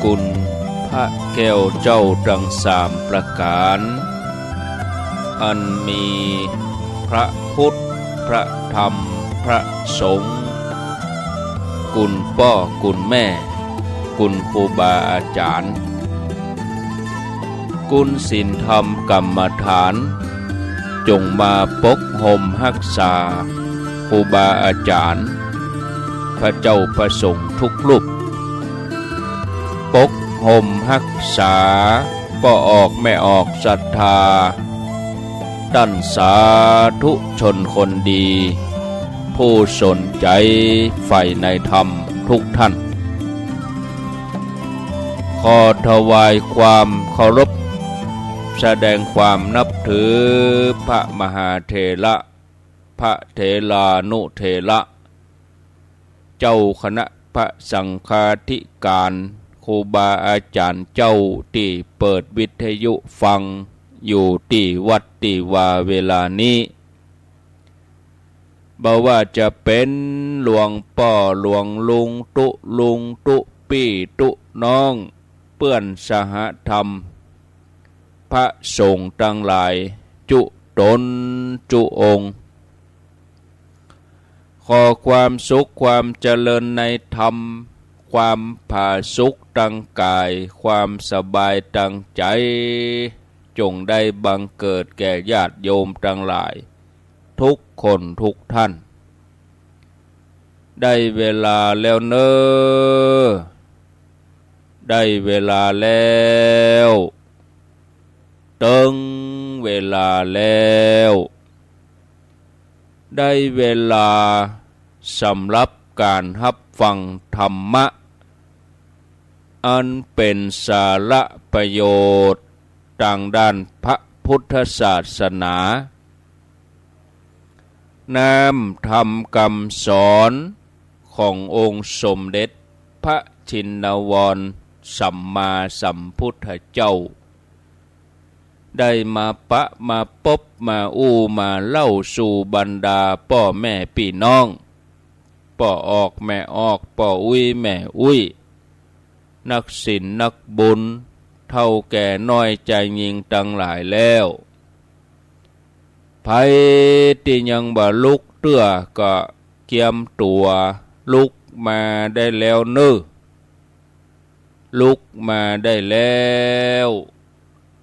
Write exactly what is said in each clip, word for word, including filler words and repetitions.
คุณพระแก้วเจ้าตังสามประก๋าน อันมีพระพุทธ พระธรรม พระสงฆ์ คุณป้อ คุณแม่ คุณครูบาอาจ๋ารย์ คุณศีลธรรมกรรมฐาน จงมาปกฮ่มฮักษา ครูบาอาจ๋ารย์ พระเจ้าพระสงฆ์ทุกรูป ปกฮ่มฮักษา ป้อออกแม่ออกศรัทธา ต้านสาธุชนคนดี ผู้สนใจ๋ใฝ่ในธรรมทุกท่าน ขอถวายความเคารพ แสดงความนับถือพระมหาเถระ พระเถรานุเถระ เจ้าคณะพระสังฆาธิการ ครูบาอาจ๋ารย์เจ้าตี้เปิดวิทยุฟังอยู่ตี้วัดตี้วาเวลานี้ บ่ว่าจะเป๋นหลวงป้อ หลวงลุง ตุ๊ลุง ตุ๊ปี้ ตุ๊น้อง เปื้อนสหธรรม พระสงฆ์ตังหลาย จุ๊ต๋นจุ๊องค์ ขอความสุขความเจริญในธรรม ความผาสุกตังก๋าย ความสบายตังใจ๋ จงได้บังเกิดแก่ญาติโยมตังหลาย ทุกคนทุกท่าน ได้เวลาแล้วเน่อ ได้เวลาแล้ว เติงเวลาแล้ว ได้เวลาสำหรับก๋านฮับฟังธรรมะ อันเป๋นสาระประโยชน์ตางด้านพระพุทธศาสนา น้ำธรรมกำสอนขององค์สมเด็จพระชินวรสัมมาสัมพุทธเจ้า ได้มาปะมาปบมาอู้มาเล่าสู่บรรดาป้อแม่ปี้น้อง ป้อออกแม่ออก ป้ออุ๊ยแม่อุ๊ย นักศีลนักบุญ เฒ่าแก่น้อยจายญิงตังหลายแล้ว ใผตี้ยังบ่ลุกเตื้อก็เกียมตั๋วลุกมาได้แล้วเน่อ ลุกมาได้แล้ว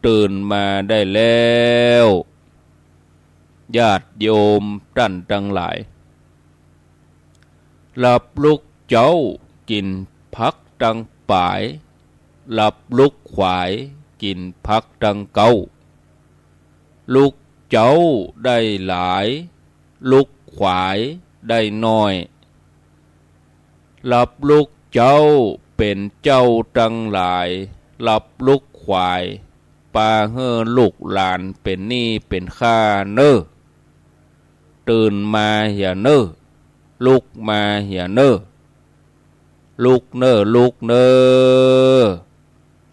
ตื่นมาได้แล้ว ญาติโยมต้านตังหลาย หลับลุกเจ๊ากิ๋นผักตังป๋าย หลับลุกขวายกิ๋นผักตังเก๊า ลุกเจ๊าได้หลาย ลุกขวายได้น้อย หลับลุกเจ๊าเป๋นเจ้าตังหลาย หลับลุกขวายปาหื้อลูกหลานเป๋นหนี้เป๋นค่าเน่อ ตื่นมาเหียเน่อ ลุกมาเหียเน่อ ลุกเน่อ ลุกเน่อ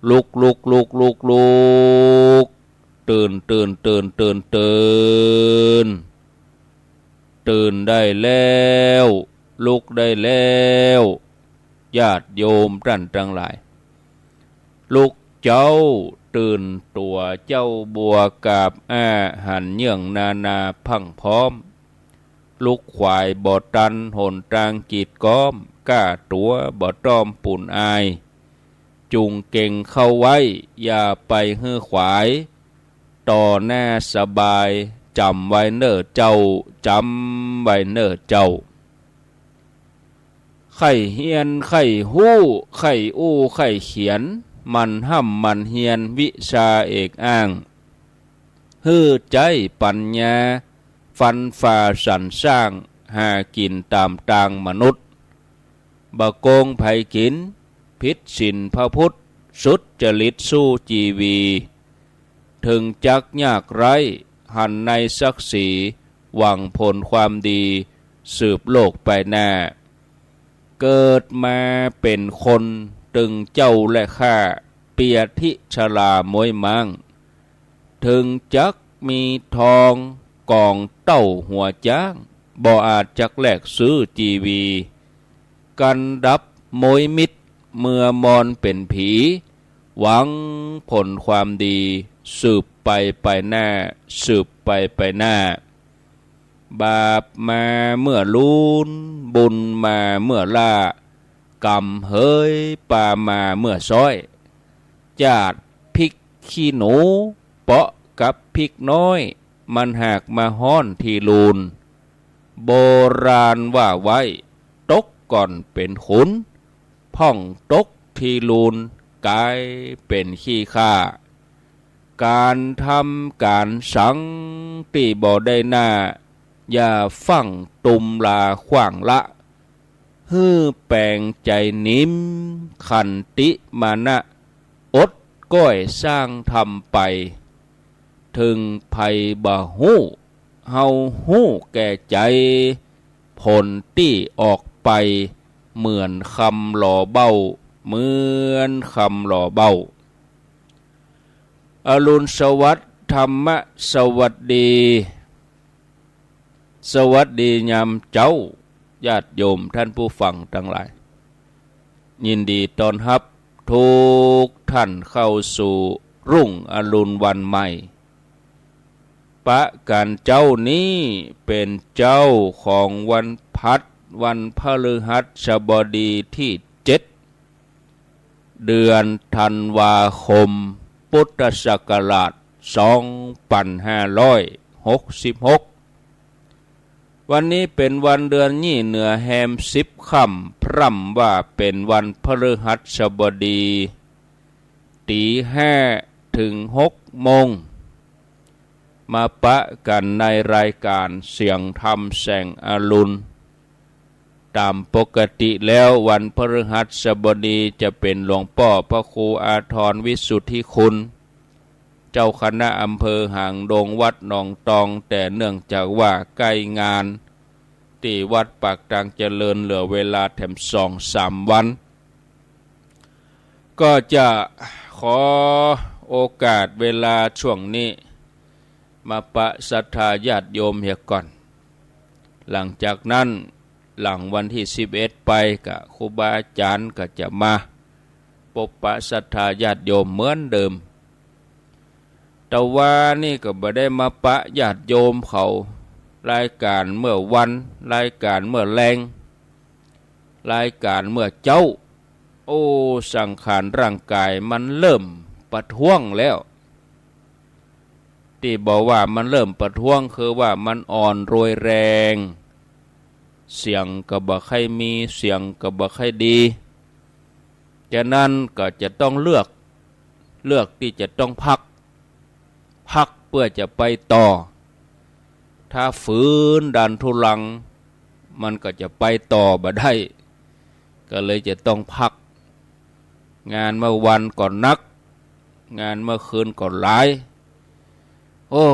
ลุก ลุก ลุก ลุก ลุก ตื่น ตื่น ตื่น ตื่น ตื่น ตื่นได้แล้ว ลุกได้แล้ว ญาติโยมต้านตังหลาย ลุกเจ๊า ตื่นตั๋วเจ๊าบัวกราบอาหันเยื่องนานาพรั่งพร้อม ลุกขวายบ่ตันหนตางกีดก๊อม ก้าตั๋วบ่ต้อมปูนอาย จุ่งเก๋งเข้าไว้ อย่าไปหื้อขวาย ต่อหน้าสบาย จ๋ำไว้เน่อเจ้า จ๋ำไว้เน่อเจ้า ใค่เฮียนใค่ฮู้ ใค่อู้ใค่เขียน หมั่นฮ่ำหมั่นเฮียนวิชาเอกอ้าง หื้อใจ๊ปัญญา ฟันฝ่าสรรสร้าง หากิ๋นต๋ามตางมนุษย์ บ่โกงใผกิ๋น ผิดศีลพระพุทธ สุจริตสู้จีวี เถิงจักยากไร้ หันในศักดิ์ศรี หวังผลความดี สืบโลกไปหน้า เกิดมาเป๋นคน ตึงเจ้าและข้า เปียธิชราม้วยม้าง เถิงจักมีทอง ก๋องเต้าหัวจ๊าง บ่อาจจักแลกซื้อจีวี กันดับม้วยมิตร เมื่อมอนเป๋นผี หวังผลความดี สืบไปไปหน้า สืบไปไปหน้า บาปมาเมื่อลูน บุญมาเมื่อล้า ก๋รรมเหยปามาเมื่อซ้อย จาดพริกขี้หนู เปาะกับพริกน้อย มันหากมาฮ้อนตี้ลูน โบราณว่าไว้ ตกก่อนเป๋นขุน พ่องตกตี้ลูน ก๋ายเป๋นขี้ข้า ก๋านทำก๋านสังตี้บ่ได้หน้า อย่าฟั่งตุมลาขว้างละ หื้อแป๋งใจ๋นิม ขันติมานะ อดก้อยสร้างทำไป เถิงใผบ่ฮู้ เฮาฮู้แก่ใจ๋ ผลตี้ออกไป เหมือนคำหล่อเบ้า เหมือนคำหล่อเบ้า อรุณสวัสดิ์ ธรรมะสวัสดี สวัสดียามเจ๊า ญาติโยมท่านผู้ฟังตังหลาย ยินดีต้อนฮับทุกท่านเข้าสู่รุ่งอรุณวันใหม่ ปะกั๋นเจ๊านี้เป๋นเจ๊าของวันพัด วันพฤหัสบดีตี้เจ็ด เดือนธันวาคม พุทธศักราช สองปันห้าร้อยหกสิบหก วันนี้เป๋นวันเดือนยี่เหนือแฮมสิบค่ำ พร่ำว่าเป๋นวันพฤหัสบดี ตี๋ห้าเถิงหกโมง มาปะกั๋นในรายก๋านเสียงธรรมแสงอรุณ ต๋ามปกติแล้ววันพฤหัสบดีจะเป๋นหลวงป้อพระครูอาทรวิสุทธิคุณ เจ้าคณะอำเภอหางดงวัดหนองตอง แต่เนื่องจากว่าใก้งานตี้วัดปากตางเจริญเหลือเวลาแถมสองสามวัน ก็จะขอโอกาสเวลาช่วงนี้ มาปะศรัทธาญาติโยมเหียก่อน หลังจากนั้น หลังวันตี้สิบเอ็ดไปก็ครูบาอาจ๋ารย์ก็จะมาปบปะศรัทธาญาติโยมเหมือนเดิม แต่วานี้ก็บ่ได้มาปะญาติโยมเขา รายก๋านเมื่อวัน รายก๋านเมื่อแลง รายก๋านเมื่อเจ๊า โอ้ สังขารร่างก๋ายมันเริ่มประท้วงแล้ว ตี้บอกว่ามันเริ่มประท้วงคือว่ามันอ่อนโรยแรง เสียงก็บ่ใค่มี เสียงก็บ่ใค่ดี ฉะนั้นก็จะต้องเลือก เลือกตี้จะต้องพัก พักเปื้อจะไปต่อ ถ้าฝืนดันทุรัง มันก็จะไปต่อบ่ได้ ก็เลยจะต้องพัก งานเมื่อวันก็หนัก งานเมื่อคืนก็หลาย โอ้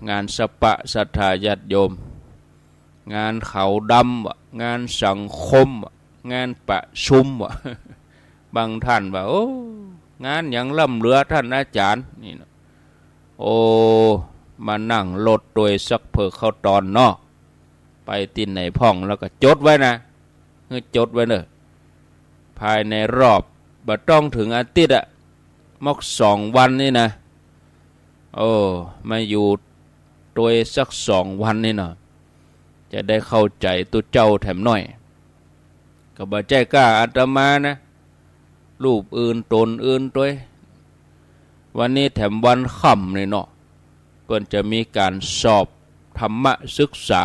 งานสะปะศรัทธาญาติโยม งานขาวดำวะ งานสังคมวะ งานประชุมวะ บางท่านว่า โอ้ งานหยังล้ำเหลือท่านอาจ๋ารย์ นี่นะ โอ้ มานั่งรถตวยสักเผื่อเข้าตอนเนาะ ไปตี้ไหนพ่องแล้วก็จดไว้นะ หื้อจดไว้เน่อ ภายในรอบ บ่ต้องเถิงอาทิตย์อะ มอกสองวันนี่นะ โอ้ มาอยู่ตวยสักสองวันนี่เนาะ จะได้เข้าใจ๋ตุ๊เจ้าแถมหน้อย ก็บ่ใจ้ก้าอาตมานะ รูปอื่นต๋นอื่นตวย วันนี้แถมวันค่ำนี่เนาะ เปิ้นจะมีก๋านสอบธรรมศึกษา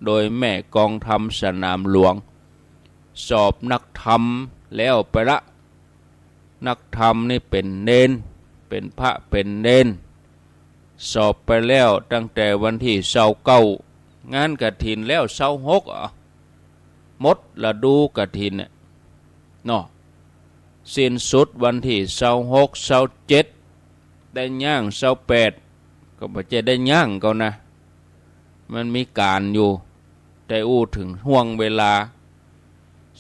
โดยแม่กองธรรมสนามหลวง สอบนักธรรมแล้วไปละ นักธรรมนี่เป๋นเณร เป๋นพระเป๋นเณร สอบไปแล้วตั้งแต่วันตี้ซาวเก้า งานกฐินแล้วซาวหก อะ หมดฤดูกฐินเนี่ยเนาะ สิ้นสุดวันตี้ซาวหก ซาวเจ็ด ได้ย่างซาวแปด ก็บ่ใจ้ได้ย่างเกานะ มันมีก๋านอยู่ แต่อู้เถิงห่วงเวลา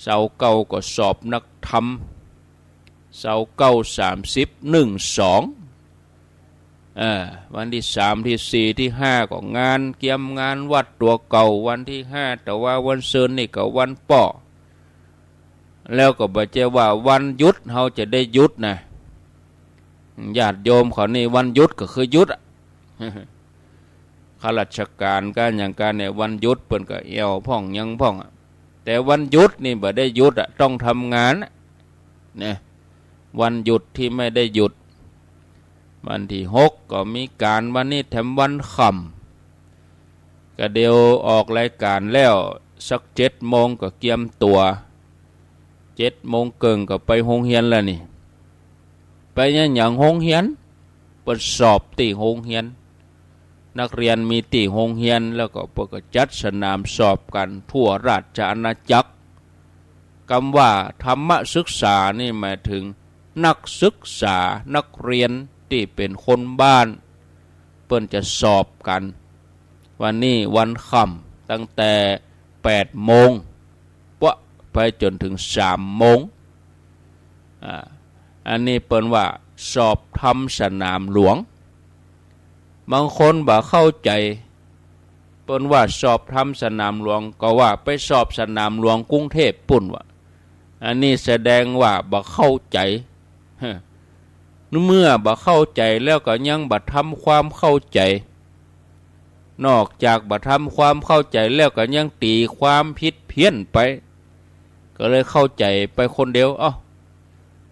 ซาวเก้าก็สอบนักธรรม ซาวเก้า สามสิบ นึ่ง สอง เออ วันตี้สาม ตี้สี่ ตี้ห้า ก็งานเกียมงานวัดตั๋วเก่า วันตี้ห้า แต่ว่าวันซืนนี่ก็วันป้อ แล้วก็บ่ใจ้ว่าวันหยุดเฮาจะได้หยุดนะ ญาติโยมเขานี่วันหยุดก็คือหยุดอะ ข้าราชก๋านก้าหยังก้าเนี่ย วันหยุดเปิ้นก็แอ่วพ่องหยังพ่องอะ แต่วันหยุดนี่บ่ได้หยุดอะ ต้องทำงานอะ เนี่ย วันหยุดตี้ไม่ได้หยุด วันตี้หกก็มีก๋าน วันนี้แถมวันค่ำ ก็เดี๋ยวออกรายก๋านแล้ว สักเจ็ดโมงก็เกียมตั๋ว เจ็ดโมงเกิ่งก็ไปโฮงเฮียนแล้วนี่ ไปหยัง หยังโฮงเฮียน เปิ้นสอบตี้โฮงเฮียน นักเรียนมีตี้โฮงเฮียน แล้วก็เปิ้นก็จัดสนามสอบกั๋นทั่วราชอาณาจักร กำว่าธรรมศึกษานี่หมายถึงนักศึกษา นักเรียนตี้เป๋นคนบ้าน เปิ้นจะสอบกั๋น วันนี้วันค่ำ ตั้งแต่แปดโมง ปะไปจ๋นเถิงสามโมง อ่า อันนี้เปิ้นว่าสอบธรรมสนามหลวง บางคนบ่เข้าใจ๋ เปิ้นว่าสอบธรรมสนามหลวง ก็ว่าไปสอบสนามหลวงกรุงเทพฯปุ้นว่า อันนี้แสดงว่าบ่เข้าใจ๋ เมื่อบ่เข้าใจ๋แล้วก็ยังบ่ทำความเข้าใจ๋ นอกจากบ่ทำความเข้าใจ๋แล้วก็ยังตี๋ความผิดเพี้ยนไป ก็เลยเข้าใจ๋ไปคนเดียว เอ้า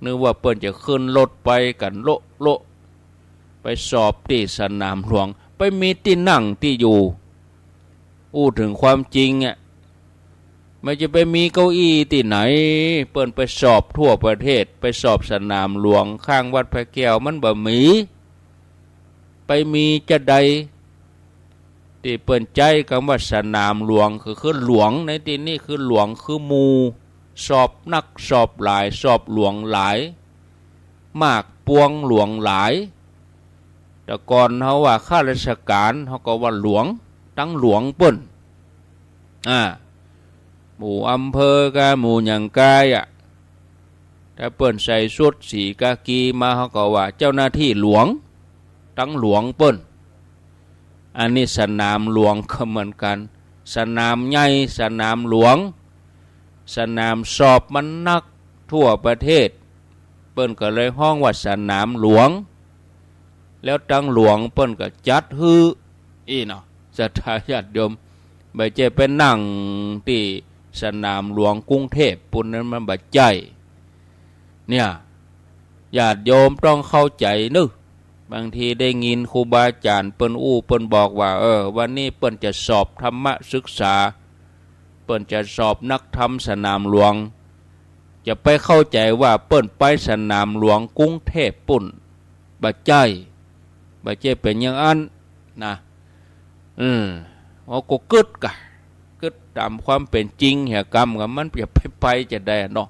นึกว่าเปิ้นจะขึ้นรถไปกั๋นโละโละ ไปสอบตี้สนามหลวง ไปมีตี้นั่งตี้อยู่ อู้เถิงความจริงอะ มันจะไปมีเก้าอี้ตี้ไหน เปิ้นไปสอบทั่วประเทศ ไปสอบสนามหลวงข้างวัดพระแก้วมันบ่มี ไปมีจาใด ตี้เปิ้นใจ๊กำว่าสนามหลวง ก็คือหลวงในตี้นี้คือหลวงคือหมู่ สอบนักสอบหลาย สอบหลวงหลาย มากปวงหลวงหลาย แต่ก่อนเฮาว่าข้าราชก๋าน เฮาก็ว่าหลวง ตังหลวงเปิ้น อ่า หมู่อำเภอก้า หมู่หยังก้าอะ ถ้าเปิ้นใส่ชุดสีกากีมา เฮาก็ว่าเจ้าหน้าตี้หลวง ตังหลวงเปิ้น อันนี้สนามหลวงก็เหมือนกั๋น สนามใหญ่ สนามหลวง สนามสอบมันนักทั่วประเทศ เปิ้นก็เลยฮ้องว่าสนามหลวง แล้วตังหลวงเปิ้นก็จัดหื้อ อี้เนาะ ศรัทธาญาติโยม บ่ใจ้ไปนั่งตี้สนามหลวงกรุงเทพฯปุ้นนั้นมันบ่ใจ้ เนี่ย ญาติโยมต้องเข้าใจ๋เนาะ บางทีได้ยินครูบาอาจ๋ารย์เปิ้นอู้เปิ้นบอกว่า เออ วันนี้เปิ้นจะสอบธรรมศึกษา เปิ้นจะสอบนักธรรมสนามหลวง จะไปเข้าใจ๋ว่าเปิ้นไปสนามหลวงกรุงเทพฯปุ้น บ่ใจ้ บ่ใจ้เป๋นอย่างอั้นนะ อืม เฮาก็กึ๊ดกะ กึ๊ดต๋ามความเป๋นจริงเหียกำกะ มันจะไป ไปจาใดอะเนาะ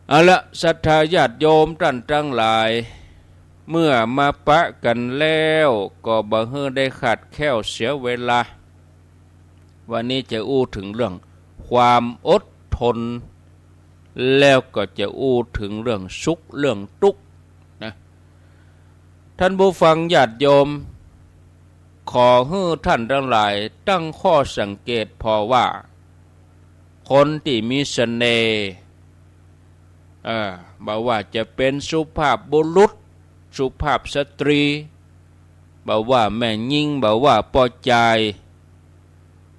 เอาละ ศรัทธาญาติโยมต้านตังหลาย เมื่อมาปะกั๋นแล้ว ก็บ่หื้อได้ขาดแคล้วเสียเวลา วันนี้จะอู้เถิงเรื่องความอดทน แล้วก็จะอู้เถิงเรื่องสุขเรื่องตุ๊กข์นะ ท่านผู้ฟังญาติโยม ขอหื้อท่านตังหลายตั้งข้อสังเกตผ่อว่า คนตี้มีเสน่ห์ เอ่อ บ่ว่าจะเป๋นสุภาพบุรุษ สุภาพสตรี บ่ว่าแม่ญิง บ่ว่าป้อจาย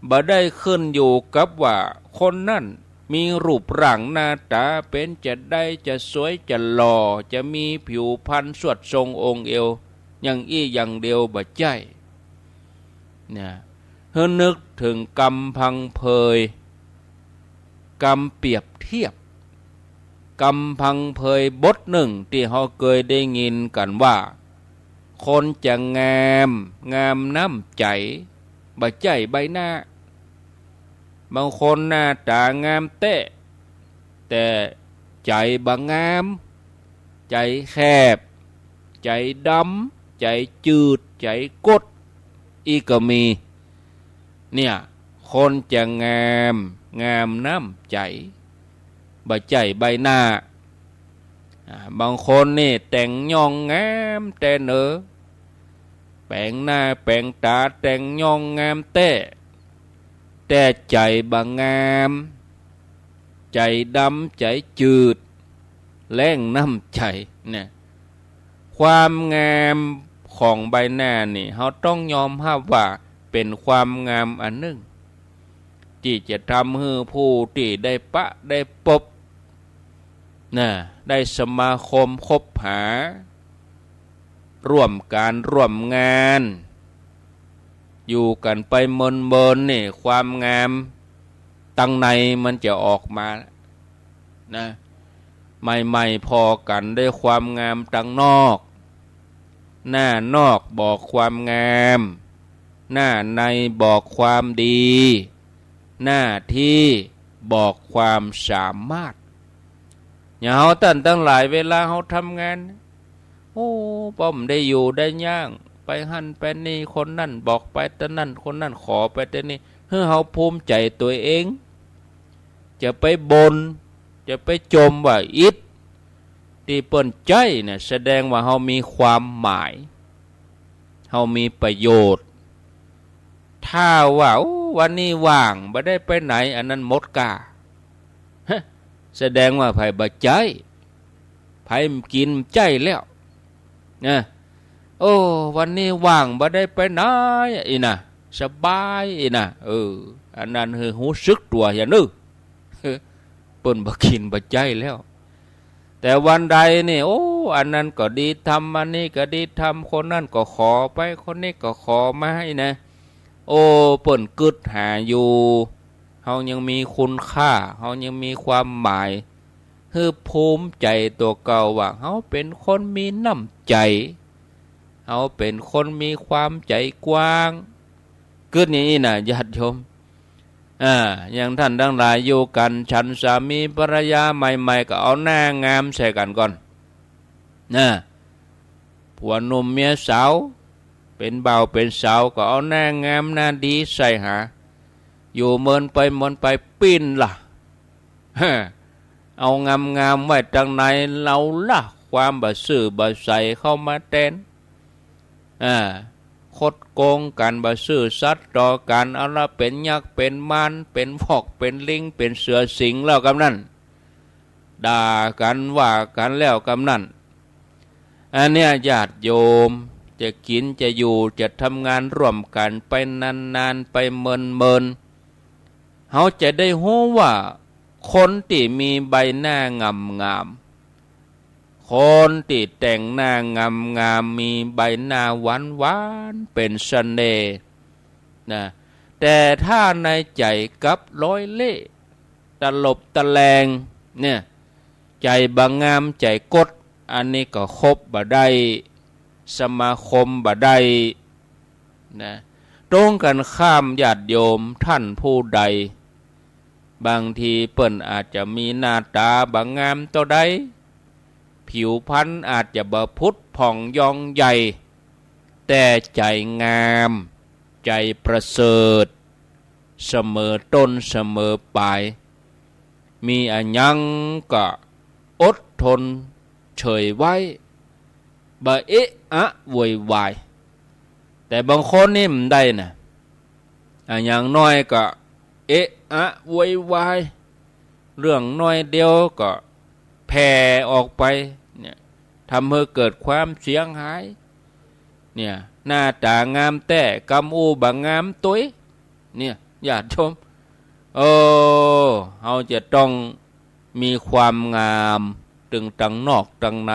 บ่ได้ขึ้นอยู่กับว่าคนนั้นมีรูปร่างหน้าต๋าเป๋นจาใด จะสวยจะหล่อ จะมีผิวพรรณสวดทรงองค์เอว อย่างอี้อย่างเดียว บ่ใจ้ เนี่ย หื้อนึกเถิงกำพังเผย กำเปรียบเทียบ กำพังเผยบทนึ่งตี้เฮาเกยได้ยินกั๋นว่า คนจะงาม งามน้ำใจ๋ บ่ใจ้ใบหน้า บางคนหน้าต๋างามแต๊ แต่ใจ๋บ่งาม ใจ๋แคบ ใจ๋ดำ ใจ๋จืด ใจ๋ก๊ด อี้ก็มี เนี่ย คนจะงาม งามน้ำใจ๋ บ่ใจ้ใบหน้า อ่า บางคนนี่แต่งย่องงามแต่เนิน แป๋งหน้าแป๋งต๋าแต่งย่องงามแต๊ แต่ใจ๋บ่งาม ใจ๋ดำ ใจ๋จืด แล้งน้ำใจ๋เนี่ย ความงามของใบหน้านี่ เฮาต้องยอมฮับว่าเป๋นความงามอันนึ่ง ตี้จะทำหื้อผู้ตี้ได้ปะได้ปบ นะ ได้สมาคมคบหา ร่วมก๋านร่วมงาน อยู่กั๋นไปเมินๆ นี่ ความงามตังในมันจะออกมา นะ ใหม่ๆ ผ่อกั๋นด้วยความงามตังนอก หน้านอกบอกความงาม หน้าในบอกความดี หน้าตี้บอกความสามารถ อย่างเฮาต้านตังหลาย เวลาเฮาทำงาน โอ้ ป้อบ่ได้อยู่ได้ย้าง ไปหั้นไปนี่ คนนั้นบอกไปตะนั้น คนนั้นขอไปตะนี้ หื้อเฮาภูมิใจ๋ตั๋วเอง จะไปบ่น จะไปจมว่าอิด ตี้เปิ้นใจ๊เนี่ย แสดงว่าเฮามีความหมาย เฮามีประโยชน์ ถ้าว่า โอ้ วันนี้ว่าง บ่ได้ไปไหน อันนั้นหมดก้า ฮะ แสดงว่าใผบ่ใจ๊ ใผกิ๋นใจ๊แล้ว นะ โอ้ วันนี้ว่าง บ่ได้ไปไหน อี้นะ สบาย อี้นะ เออ อันนั้นหื้อฮู้สึกตั๋วเหียเน่อ เปิ้นบ่กิ๋นบ่ใจ๊แล้ว แต่วันใดนี่ โอ้ อันนั้นก็ดีทำ อันนี้ก็ดีทำ คนนั้นก็ขอไป คนนี้ก็ขอมา อี้นะ โอ้ เปิ้นกึ๊ดหาอยู่ เฮายังมีคุณค่า เฮายังมีความหมาย หื้อภูมิใจ๋ตั๋วเก่าว่า เฮาเป๋นคนมีน้ำใจ๋ เฮาเป๋นคนมีความใจ๋กว้าง กึ๊ดอย่างอี้นะ ญาติโยม อ่า อย่างต้านตังหลายอยู่กั๋น ฉันสามีภรรยาใหม่ๆ ก็เอาหน้างามใส่กั๋นก่อน นะ ผัวหนุ่มเมียสาว เป๋นบ่าวเป๋นสาว ก็เอาหน้างามหน้าดีใส่หา อยู่เมินไปเมินไป ปิ้นละ ฮะ เอางามๆ ไว้ตังใน เฮาละ ความบ่ซื่อบ่ใสเข้ามาแตน อ่า คดโกงกั๋น บ่ซื่อสัตย์ต่อกั๋น เอาละ เป๋นยักษ์เป๋นมาร เป๋นวอกเป๋นลิง เป๋นเสือสิงห์แล้วกำนั้น ด่ากั๋นว่ากั๋นแล้วกำนั้น อันเนี้ยญาติโยม จะกิ๋นจะอยู่จะทำงานร่วมกั๋นไปนานๆ ไปเมินๆ เฮาจะได้ฮู้ว่าคนตี้มีใบหน้างามๆ คนตี้แต่งหน้างามๆ มีใบหน้าหวานๆ เป๋นเสน่ห์นะ แต่ถ้าในใจ๋กลับร้อยเล่ห์ ตลบตะแลงเนี่ย ใจ๋บ่งามใจ๋ก๊ด อันนี้ก็คบบ่ได้ สมาคมบ่ได้นะ ตรงกั๋นข้าม ญาติโยม ต้านผู้ใด บางทีเปิ้นอาจจะมีหน้าต๋าบ่งามเต้าใด ผิวพรรณอาจจะบ่ผุดผ่องยองใหญ่ แต่ใจ๋งาม ใจ๋ประเสริฐ เสมอต้นเสมอป๋าย มีอะหยังก็อดทนเฉยไว้ บ่เอะอะโวยวาย แต่บางคนนี่บ่ได้นะ อะหยังน้อยก็เอะอะโวยวาย เรื่องน้อยเดียวก็แผ่ออกไปเนี่ย ทำหื้อเกิดความเสียหาย เนี่ย หน้าต๋างามแต๊ กำอู้บ่งามตวย เนี่ย ญาติโยม เออ เฮาจะต้องมีความงาม ตึงตังนอกตังใน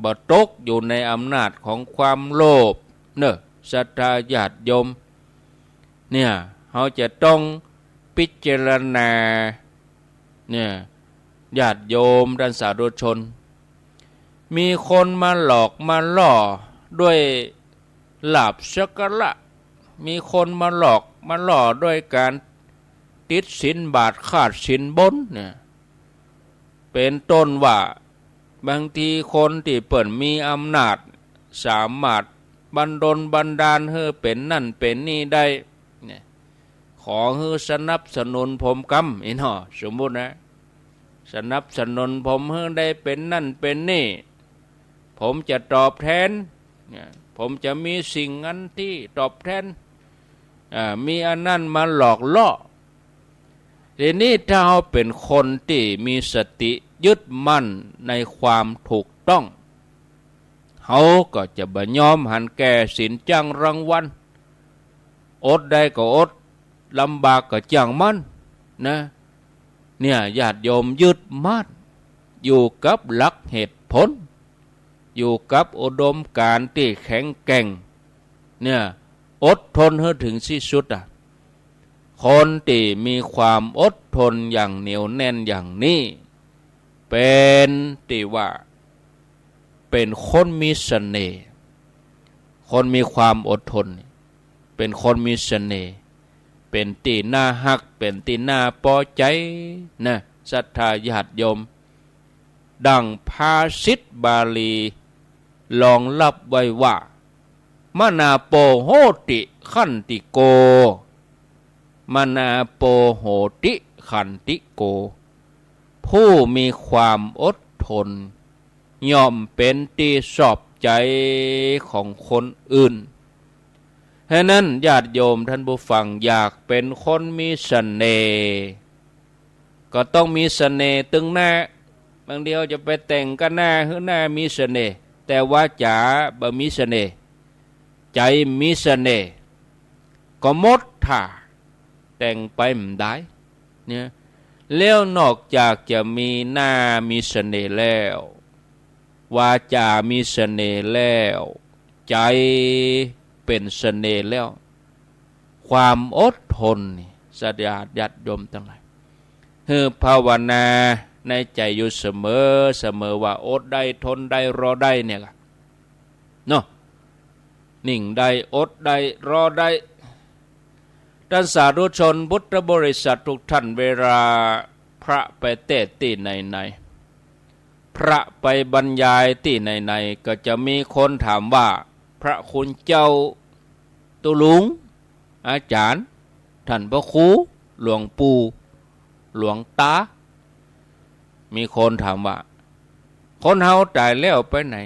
บ่ตกอยู่ในอำนาจของความโลภ เน่อ ศรัทธาญาติโยม เนี่ย เฮาจะต้องพิจารณา เนี่ย ญาติโยมต้านสาธุชน มีคนมาหลอกมาล่อด้วยลาภสักการะ มีคนมาหลอกมาล่อด้วยก๋านติดศีลบาตรขาดศีลบนเนี่ย เป๋นต้นว่า บางทีคนตี้เปิ้นมีอำนาจ สามารถบันดลบันดาลหื้อเป๋นนั่นเป๋นนี่ได้เนี่ย ขอหื้อสนับสนุนผมกำ อี้เนาะ สมมุตินะ สนับสนุนผมหื้อได้เป๋นนั่นเป๋นนี่ ผมจะตอบแทนเนี่ย ผมจะมีสิ่งอันตี้ตอบแทน อ่า มีอันนั้นมาหลอกล่อ ทีนี้ถ้าเฮาเป๋นคนตี้มีสติยึดมั่นในความถูกต้อง เฮาก็จะบ่ยอมหันแก่ศีลจ้างรางวัล อดได้ก็อด ลำบากก็จ้างมันนะ เนี่ย ญาติโยมยึดมั่นอยู่กับหลักเหตุผล อยู่กับอุดมการณ์ตี้แข็งแกร่ง เนี่ย อดทนหื้อเถิงตี้สุดอะ คนตี้มีความอดทนอย่างเหนียวแน่นอย่างนี้ เป๋นตี้ว่า เป๋นคนมีเสน่ห์ คนมีความอดทน เป๋นคนมีเสน่ห์ เป๋นตี้น่าฮัก เป๋นตี้น่าปอใจ๋นะ ศรัทธาญาติโยม ดั่งภาษิตบาลีรองรับไว้ว่า มนาโปโหติขันติโก มนาโปโหติขันติโก ผู้มีความอดทน ย่อมเป๋นตี้ชอบใจ๋ของคนอื่น ฉะนั้นญาติโยมท่านผู้ฟัง อยากเป๋นคนมีเสน่ห์ ก็ต้องมีเสน่ห์ตึงหน้า บางทีจะไปแต่งก้าหน้าหื้อหน้ามีเสน่ห์ แต่วาจ๋าบ่มีเสน่ห์ ใจ๋มีเสน่ห์ ก็หมดท่า แต่งไปบ่ได้เนี่ย แล้วนอกจากจะมีหน้ามีเสน่ห์แล้ว วาจ๋ามีเสน่ห์แล้ว ใจ๋เป๋นเสน่ห์แล้ว ความอดทนนี่ ศรัทธาญาติโยมตังหลาย หื้อภาวนาในใจ๋อยู่เสมอ เสมอว่าอดได้ ทนได้ รอได้เนี่ยกะ เนาะ นิ่งได้ อดได้ รอได้ ท่านสาธุชนพุทธบริษัททุกท่าน เวลาพระไปเตศน์ตี้ไหนๆ พระไปบรรยายตี้ไหนๆ ก็จะมีคนถามว่า พระคุณเจ้าตุ๊ลุง อาจ๋ารย์ ท่านพระครู หลวงปู่ หลวงต๋า มีคนถามว่า คนเฮาต๋ายแล้วไปไหน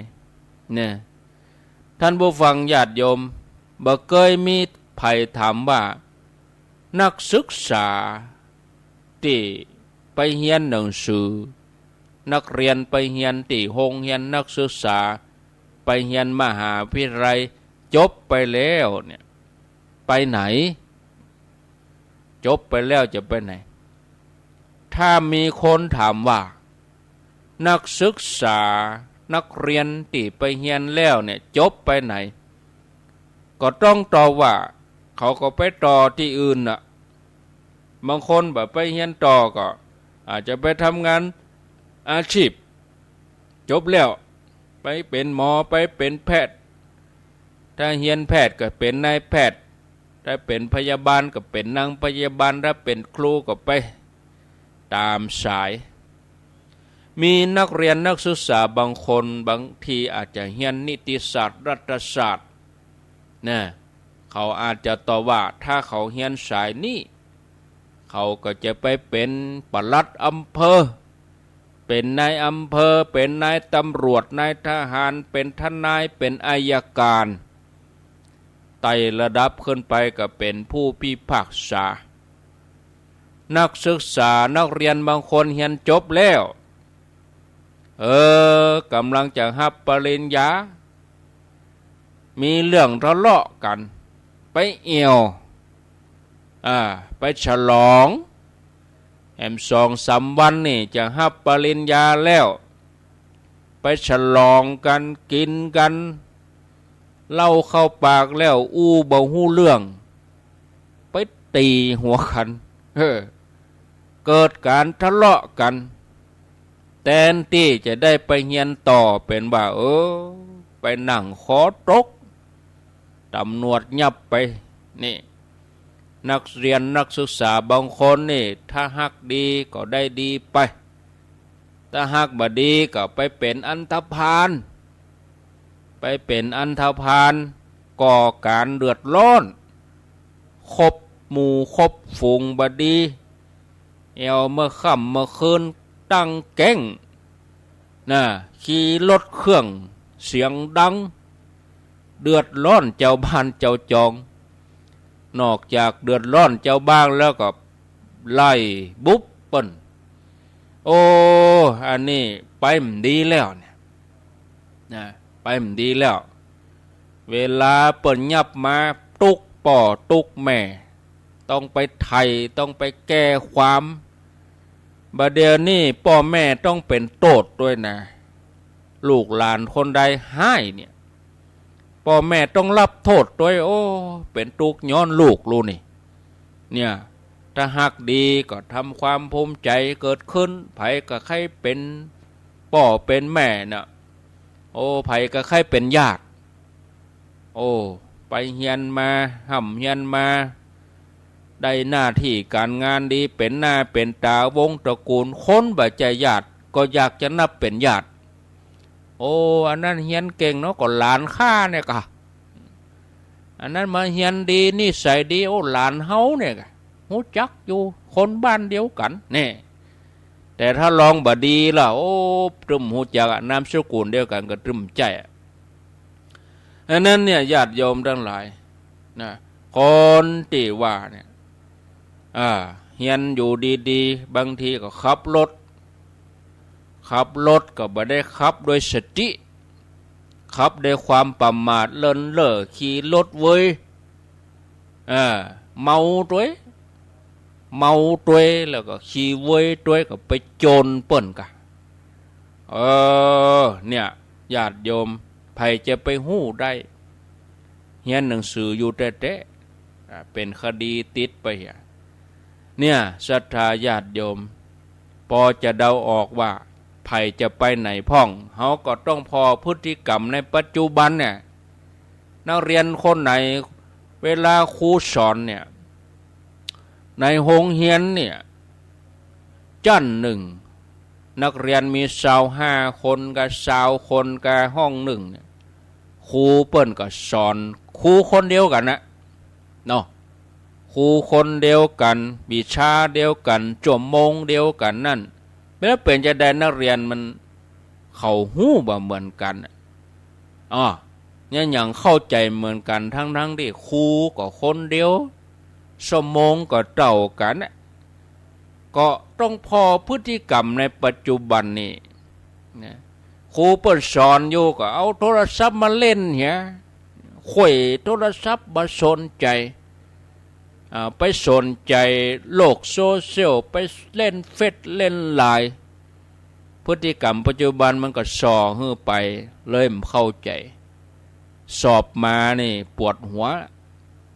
เนี่ย ท่านผู้ฟังญาติโยม บ่เกยมีใผถามว่า นักศึกษาตี้ไปเฮียนหนังสือ นักเรียนไปเฮียนตี้โฮงเฮียน นักศึกษาไปเฮียนมหาวิทยาลัย จบไปแล้วเนี่ย ไปไหน จบไปแล้วจะไปไหน ถ้ามีคนถามว่า นักศึกษา นักเรียนตี้ไปเฮียนแล้วเนี่ย จบไปไหน ก็ต้องตอบว่า เขาก็ไปต่อตี้อื่นน่ะ บางคนบ่ไปเฮียนต่อก็อาจจะไปทำงานอาชีพ จบแล้ว ไปเป๋นหมอ ไปเป๋นแพทย์ ถ้าเฮียนแพทย์ก็เป๋นนายแพทย์ ถ้าเป๋นพยาบาลก็เป๋นนางพยาบาล ถ้าเป๋นครูก็ไปต๋ามสาย มีนักเรียนนักศึกษาบางคน บางทีอาจจะเฮียนนิติศาสตร์ รัฐศาสตร์ นะ เขาอาจจะตอบว่า ถ้าเขาเฮียนสายนี้ เขาก็จะไปเป๋นปลัดอำเภอ เป๋นนายอำเภอ เป๋นนายตำรวจ นายทหาร เป๋นทนาย เป๋นอัยการ ไต่ระดับขึ้นไปก็เป๋นผู้พิพากษา นักศึกษานักเรียนบางคนเฮียนจบแล้ว เออ ก่ำลังจะฮับปริญญา มีเรื่องทะเลาะกั๋น ไปแอ่ว อ่า ไปฉลอง แหมสองสามวันนี่จะฮับปริญญาแล้ว ไปฉลองกั๋น กิ๋นกั๋น เหล้าเข้าปากแล้ว อู้บ่ฮู้เรื่อง ไปตี๋หัวกั๋น เออ เกิดก๋านทะเลาะกั๋น แตนตี้จะได้ไปเฮียนต่อ เป๋นว่า เออ ไปนั่งคอตก ต๋ำรวจยับไป นี่ นักเรียนนักศึกษาบางคนนี่ ถ้าหากดีก็ได้ดีไป ถ้าหากบ่ดีก็ไปเป๋นอันธพาล ไปเป๋นอันธพาล ก่อก๋านเดือดร้อน คบหมู่คบฝูงบ่ดี แอ่วเมื่อค่ำเมื่อคืนตั้งแก๊ง นะ ขี่รถเครื่องเสียงดัง เดือดร้อนเจ้าบ้านเจ้าจอง นอกจากเดือดร้อนเจ้าบ้านแล้วก็ ไล่บุบเปิ้น โอ้ อันนี้ไปบ่ดีแล้วเนี่ย นะ ไปบ่ดีแล้ว เวลาเปิ้นยับมาตุ๊กป้อตุ๊กแม่ ต้องไปไถ่ ต้องไปแก้ความ บ่าเดี่ยวนี้ป้อแม่ต้องเป๋นโต้ษตวยนะ ลูกหลานคนใดฮ้ายเนี่ย ป้อแม่ต้องฮับโต้ษตวย โอ้ เป๋นตุ๊กย้อนลูกลูกนี่ เนี่ย ถ้าฮักดีก็ทำความภูมิใจ๋เกิดขึ้น ใผก็ใค่เป๋นป้อเป๋นแม่น่ะ โอ้ ใผก็ใค่เป๋นญาติ โอ้ ไปเฮียนมา ฮ่ำเฮียนมา ได้หน้าตี้ก๋านงานดี เป๋นหน้าเป๋นตาวงตระกู๋ล คนบ่ใจ้ญาติก็อยากจะนับเป๋นญาติ โอ้ อันนั้นเฮียนเก่งเนาะ ก็หลานข้าเนี่ยก่ะ อันนั้นมาเฮียนดี นิสัยดี โอ้ หลานเฮาเนี่ยก่ะ ฮู้จักอยู่ คนบ้านเดียวกั๋น แน่ แต่ถ้าลองบ่ดีล่ะ โอ้ ตึ้มฮู้จักอะ นามสกุลเดียวกั๋นก็ตึ้มใจ้อะ อันนั้นเนี่ย ญาติโยมตังหลายนะ คนตี้ว่าเนี่ย อ่า เฮียนอยู่ดีๆ บางทีก็ขับรถ ขับรถก็บ่ได้ขับด้วยสติ ขับด้วยความประมาทเลินเล่อ ขี่รถเวย อ่า เมาตวย เมาตวย แล้วก็ขี่เวยตวย ก็ไปโจ้นเปิ้นก่ะ เออ เนี่ย ญาติโยม ใผจะไปฮู้ได้ เฮียนหนังสืออยู่แต๊ๆ อ่า เป๋นคดีติดไปเหีย เนี่ย ศรัทธาญาติโยม ปอจะเดาออกว่าใผจะไปไหนพ่อง เฮาก็ต้องผ่อพฤติกรรมในปัจจุบันเนี่ย นักเรียนคนไหน เวลาครูสอนเนี่ย ในโฮงเฮียนเนี่ย จั้นนึ่ง นักเรียนมีซาวห้าคนกับซาวคนกับห้องนึ่งเนี่ย ครูเปิ้นก็สอน ครูคนเดียวกั๋นนะ เนาะ ครูคนเดียวกั๋น วิชาเดียวกั๋น ชั่วโมงเดียวกั๋นนั่น แล้วเป๋นจาใดนักเรียนมัน เขาฮู้บ่เหมือนกั๋นอะ อ้อ เนี่ย ยังเข้าใจ๋เหมือนกั๋น ทั้งๆ ตี้ครูก็คนเดียว ชั่วโมงก็เต้ากั๋นน่ะ ก็ต้องผ่อพฤติกรรมในปัจจุบันนี่นะ ครูเปิ้นสอนอยู่ก็เอาโทรศัพท์มาเล่นเหีย ขว้โทรศัพท์บ่สนใจ๋ อ่า ไปสนใจ๋โลกโซเชียล ไปเล่นเฟซเล่นไลน์ พฤติกรรมปัจจุบันมันก็ส่อหื้อไป เลยบ่เข้าใจ๋ สอบมานี่ปวดหัว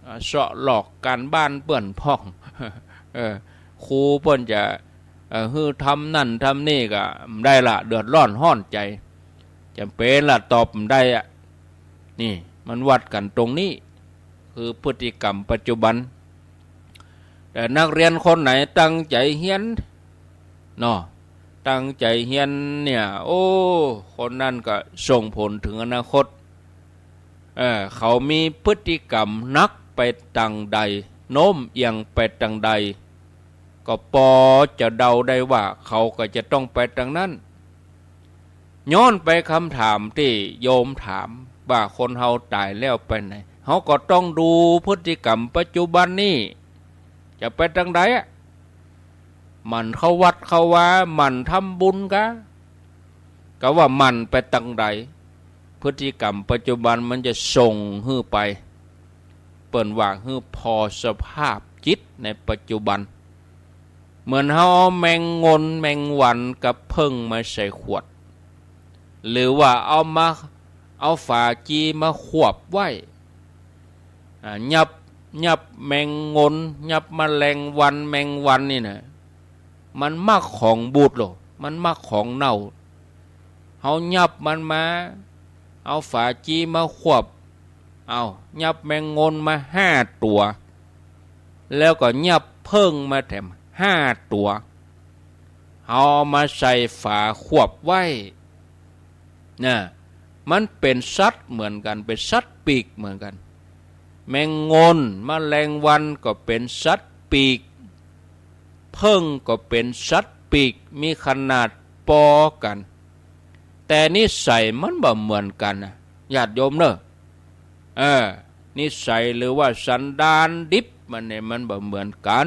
อ่า เซาะลอกก๋านบ้านเปื้อนพ่อง เออ ครูเปิ้นจะ เอ่อ หื้อทำนั่นทำนี่ก็บ่ได้ละ เดือดร้อนฮ้อนใจ๋ จ๋ำเป๋นละ ตอบบ่ได้อะ นี่ มันวัดกั๋นตรงนี้ คือพฤติกรรมปัจจุบัน แต่นักเรียนคนไหนตั้งใจ๋เฮียน เนาะ ตั้งใจ๋เฮียนเนี่ย โอ้ คนนั้นก็ส่งผลเถิงอนาคต เออ เขามีพฤติกรรมนักไปตางใด โน้มเอียงไปตางใด ก็ปอจะเดาได้ว่าเขาก็จะต้องไปตางนั้น ย้อนไปกำถามตี้โยมถามว่าคนเฮาต๋ายแล้วไปไหน เฮาก็ต้องดูพฤติกรรมปัจจุบันนี่ จะไปตางใดอะ หมั่นเข้าวัดเข้าวา หมั่นทำบุญกา กาว่าหมั่นไปตางใด พฤติกรรมปัจจุบันมันจะส่งหื้อไป เปิ้นว่าหื้อผ่อสภาพจิตในปัจจุบัน เหมือนเฮาเอาแมงงนแมงวันกับเผิ้งมาใส่ขวด หรือว่าเอามา เอาฝาจีมาขวบไว้ อ่า ยับ ยับแมงงน ยับแมลงวัน แมงวันนี่นะ มันมักของบูดโล มันมักของเน่า เฮายับมันมา เอาฝาจีมาขวบ เอา ยับแมงงนมาห้าตั๋ว แล้วก็ยับเผิ้งมาแถมห้าตั๋ว เฮาเอามาใส่ฝาขวบไว้ น่ะ มันเป๋นสัตว์เหมือนกั๋น เป๋นสัตว์ปีกเหมือนกั๋น แมงงน แมลงวันก็เป๋นสัตว์ปีก เผิ้งก็เป๋นสัตว์ปีก มีขนาดปอกั๋น แต่นิสัยมันบ่เหมือนกั๋นนะ ญาติโยมเน่อ เออ นิสัยหรือว่าสันดานดิบมันเนี่ยมันบ่เหมือนกั๋น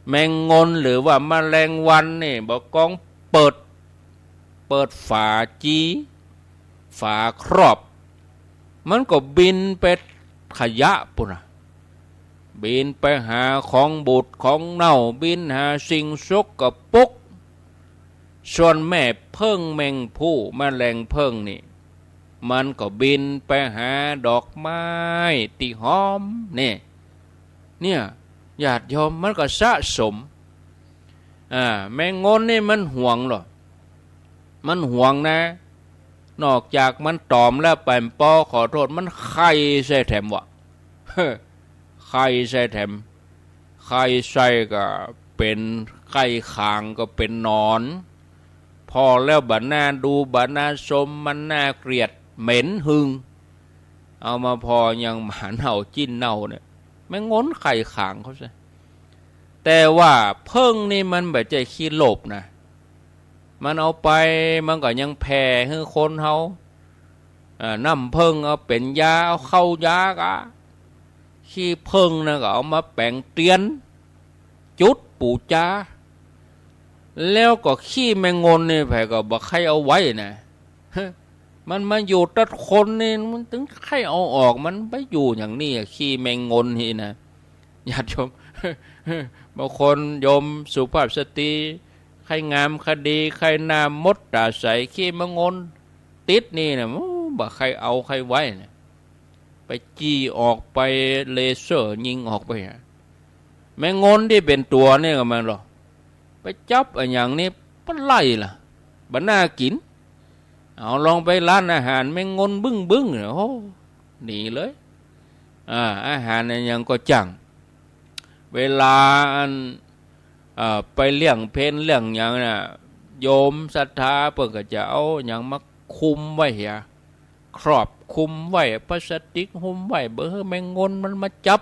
แมงงนหรือว่าแมลงวันนี่ บ่ากองเปิด เปิดฝาจี ฝาครอบ มันก็บินไปขยะปู้นนะ บินไปหาของบูดของเน่า บินหาสิ่งสกปรก ส่วนแม่เผิ่งแมงผู้แมลงเผิ่งนี่ มันก็บินไปหาดอกไม้ตี้หอมนี่ เนี่ย ญาติโยม มันก็สะสม อ่า แมงงนนี่มันหวงเหรอ มันหวงนะ นอกจากมันตอมแล้วไปบ่ปอ ขอโต้ษ มันไข่ใส่แถมวะ ไข่ใส่แถม ไข่ใส่ก็เป๋นไข่ขางก็เป๋นหนอน ผ่อแล้วบ่น่าดูบ่น่าชม มันน่าเกลียดเหม็นหึ่ง เอามาผ่อยังหมาเน่าจิ๊นเน่าเนี่ย แมงงนไข่ขางเขาใส่ แต่ว่าเผิ่งนี่มันบ่ใจ้ขี้โลภนะ มันเอาไปมันก็ยังแผ่หื้อคนเฮา อ่า น้ำเผิ่งเอาเป๋นยา เอาเข้ายากะ ขี้เผิ่งนะก็เอามาแป๋งเตียน จุดปู๋จา แล้วก็ขี้แมงงนนี่ใผก็บ่ใค่เอาไว้นะ มันมาอยู่ตัดคนนี่ มันตึงใค่เอาออก มันไปอยู่อย่างนี้อะ ขี้แมงงนนี่นะ ญาติโยม บางคนโยมสุภาพสตรี ใค่งามคดี ใค่หน้ามดต๋าใส ขี้แมงงนติดนี่นะ โอ้ บ่ใค่เอาใค่ไว้นะ ไปจี้ออก ไปเลเซอร์ยิงออกไปอะ แมงงนตี้เป๋นตั๋วนี่ก็มันเหรอ ไปจับอะหยังนี่ปะไล่ล่ะ บ่น่ากิ๋น เอาลองไปร้านอาหาร แมงงนบึ้งๆ เนี่ย โอ้ หนีเลย อ่า อาหารอะหยังก็จั้ง เวลาอัน เอ่อ ไปเลี้ยงเพลเลี้ยงหยังน่ะ โยมศรัทธาเปิ้นก็จะเอาหยังมาคลุมไว้เหีย ครอบคลุมไว้ พลาสติกหุ้มไว้ บ่หื้อแมงงนมันมาจับ